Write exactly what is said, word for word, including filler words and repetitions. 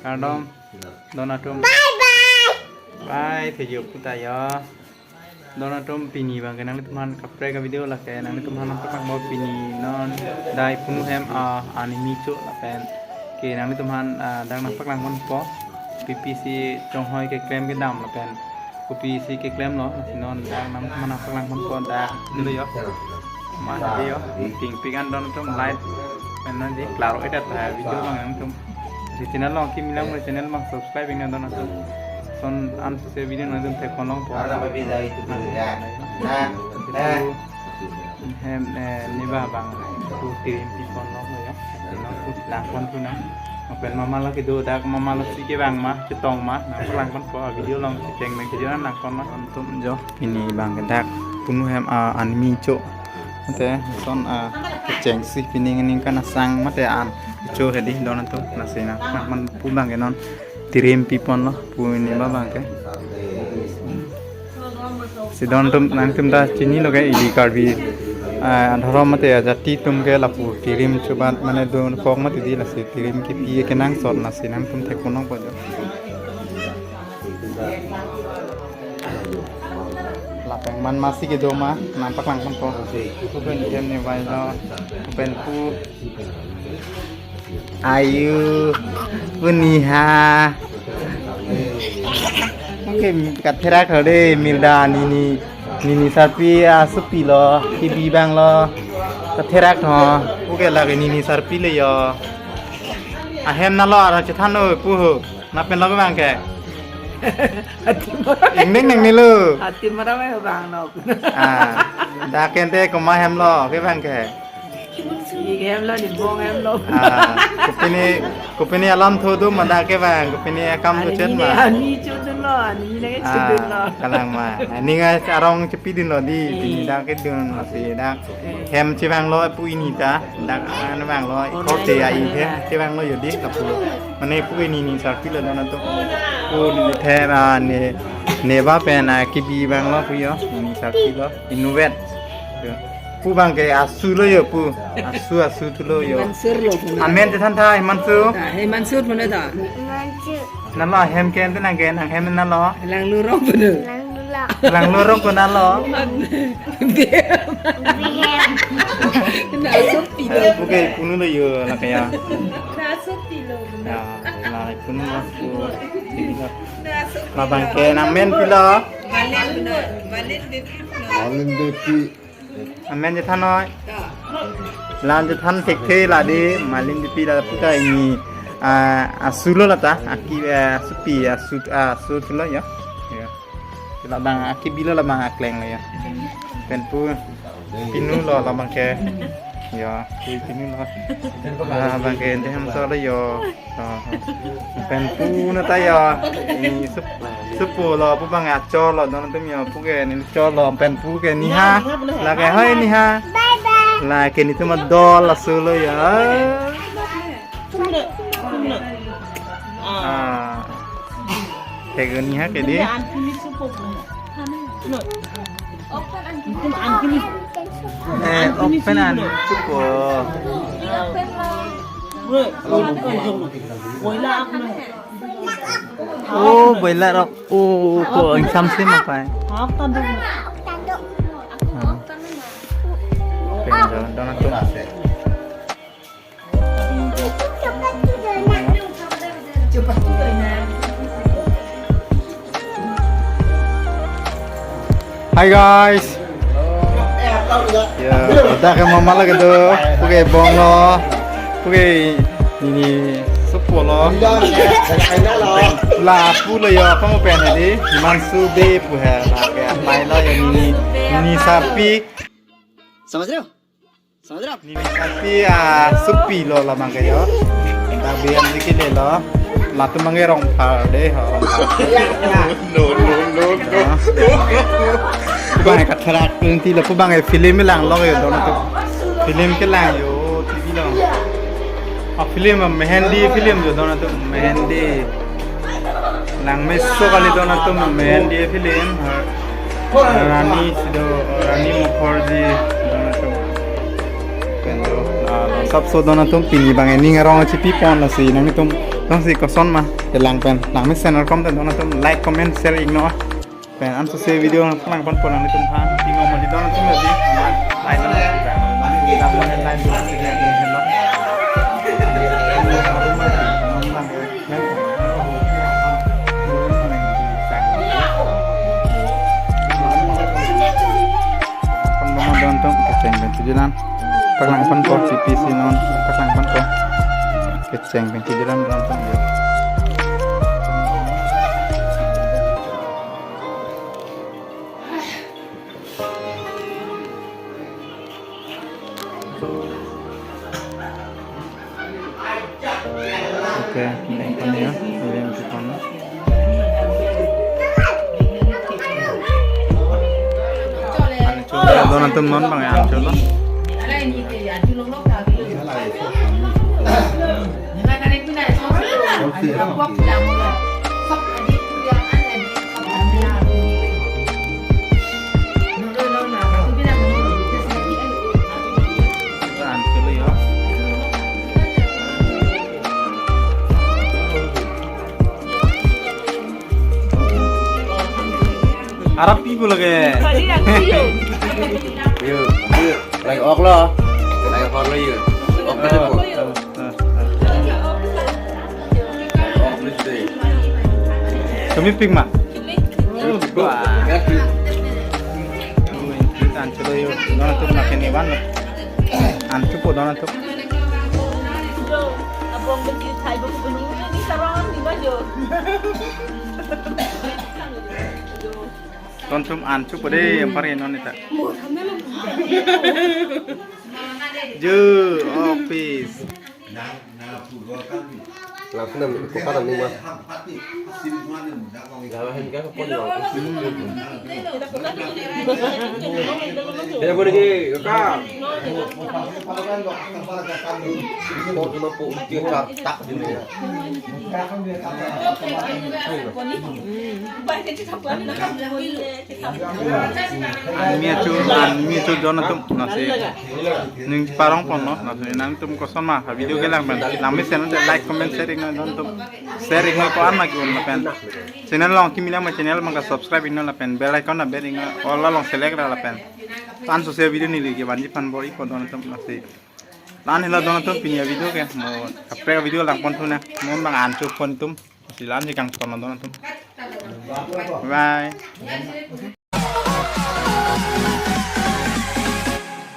Kardom, don atum. Bye bye. Bye, thejo puta yo. Don atum, pini abang ke nanglitum aphan kaprek avideo lake nanglitum aphan nangpaklang bom pini non dai punu hem, ah, animi cho lapen ke nanglitum aphan, ah, dak nangpaklang ponpo. Pi pi si chonghoi keklem kedam lapen kopi si keklemlo, lasi non dak nangpaklang ponpo dak dulu yo. Ma dei yo, tingpik an don atum, like pen non dei, klaro-et ta video abang nangtum. Si channel along kimi lang, channel abang subscribe ingna don atum. Lason an se video nangtum thek pon longpo. Hem, eh, neba abang pu tirim pi pon longpo yo. Nangpu lang pon thu nang. Lapen mama lo kedo dak, mama lo si kevang ma, chetong ma, nangpaklang ponpo, video along kecheng nang kejo nang pon ma. Atum jo, pini abang ke dak punu hem, ah, animi cho. Mate lason, ah, kechengsi pining ningkan asang mate an cho hedi don atum, lasi nangpaklang ponpo abang ke non tirim pi ponlo pu neba abang ke. Si don atum, nangtum ta chinilo ke, ili Karbi, ah, adhorom mate ajati atum ke lapu tirim chobat mane dokok mati dei, lasi tirim kipi kenangsot, lasi nangtum thek pon longpo jo. Lapen man masi kedo ma nangpaklang ponpo. Pu pen kem ne vai lo, pu pen pu. Ayu, pu Niha. Oke, katherak tho dei, Milda, nini, nini sarpi, ah, supi lo, kibi abang lo. Katherak tho, oke lake nini sarpi le yo. Ahem nalo, arong chethan noi pu ho. Lapen lo kevang ke. Ati mara. Ingdeng nang nilo. Ati mara mai abang no. Ah, dak ente komat hem lo kevang ke. Ike hem lo, Nibong hem lo. Ah, kopine, kopine alam tho do ma dak kevang, kopine akam do chet ma. Ani cho dun lo, ani lagi cho dun lo. Ah, kalang ma. Ani ngai arong chepi dun lo dei, eh, pini dak kedun lo si dak. Hem chevang lo pu ini ta, dak an vang lo, korte ai hem chevang lo yo dei, lapu. Mane pu ini ni sarpi lo don atum. Pu ni the, ah, ne, neba pen, ah, kibi abang lo pu yo, ini sarpi lo, inutvet. Yo. Pu abang ke asu lo yo pu. Asu, asu thu lo yo. Mansur lo pu na. Amen chethan tha, Himanshu. Ah, Himanshu pu na ta. Himanshu. Nalo hem ke ente nang ke, nang hem nalo. Langlu Rong pu na. Langlu Rong. Langlu Rong pu nalo. Bihem. Na supi lo. Oke, punu lo yo lake ya. Na supi lo. Ya, la punu lo pu. Na supi lo. Labang ke nang men pilo. Malin pu na. Malin Devi pu na. Malin Devi. Amen chethan noi. Lan chethan thekthe la dei, Malin Devi la puta ini, ah, asu lo lata, aki, ah, supi, asu, ah, asu thu lo yo. Yo. Labang akibi lo, labang akleng lo yo. Pen pu pinu lo labang ke. Yo, pu pinu lo. Labang ke ente hem so lo yo. Oh, oh. Pen pu na ta yo. Ini sup, supo lo, pu abang achor lo, don atum yo, pu ke ni chor lo, pen pu ke Niha. Lake hoi Niha. Bye bye. Lake netum adol laso lo yo. Ah. Ke Niha ke dei. Eh, open an supo. Oh, boila rok. Oh, ko ingsam sim apa? Ah. Oke, don, don atum. Hi guys. Ya, dak ke mama lake do. Pu ke bong lo. Pu ke ini supo lo. Lapu lo yo, kamu pen hedi. Himanshu Bey pu he. Lake apai lo yo, nini, nini sarpi. समझ रहे हो? Nini sarpi, ah, supi lo labang ke yo. Dak biam dikit dei lo. Latum abang ke Rongphar dei ho, Rongphar. No, no, no, no. Ah. Pu abang ke katherak nanti lo, pu abang ke film lang lo yo don atum. Film kelang yo, T V lo. Ah, film, ah, Mehendi film yo don atum, Mehendi. Langmeso kali don atum, Mehendi film. Rani si do, Rani Mukherjee don atum. Pen do, ah, sapso don atum pini abang ke ning arong chepi pon lasi nangtum Tongsi koson ma kelang pen nangmesen arkom te don atum like, comment, share iknon. Pen ansose video nangpaklang ponpo nanglitum aphan. Tingong mali don atum lagi. Like, like. Pon bomo don atum kecheng pen tujulan. Paklang ponpo C P C non, paklang ponpo. Kecheng pen tujulan don atum. Oke, ini yang kami ya, ini yang kita mau. Anu coba, don atum non bang ya, coba. Arap pi ko lage. Yo, yo, lagi ok lo. Lagi ok lo yo. Ok na po. Sumi pik ma? Wah. Ancholo yo, don atum na kene van lo. Ancho po don atum. Don atum ancho po de, yang pari non ita. Jo, office. Langsung nang, buka nang rumah. Lawan kan pon lo. Dia boleh ke, kak. Pon cuma pun dia tak dia. Anmi achu, anmi achu don atum nasi. Ning parong pon lo, nasi nangtum koson ma, ha video kelang pen. Nangmesen te like, comment, share iknon don atum. Share iknon ko-an ma ki-un lapen. Channel along kimi lang ma channel abang ke subscribe iknon lapen. Bell icon na bell iknon. All along select ra lapen. Ansose video neli kevanji aphan bor-i pon don atum nasi. La-an helo don atum pini avideo ke. Mo kaprek video lang pon thu na. Mo bang ancho pon atum. Nasi la-an si kangton don atum. Bye.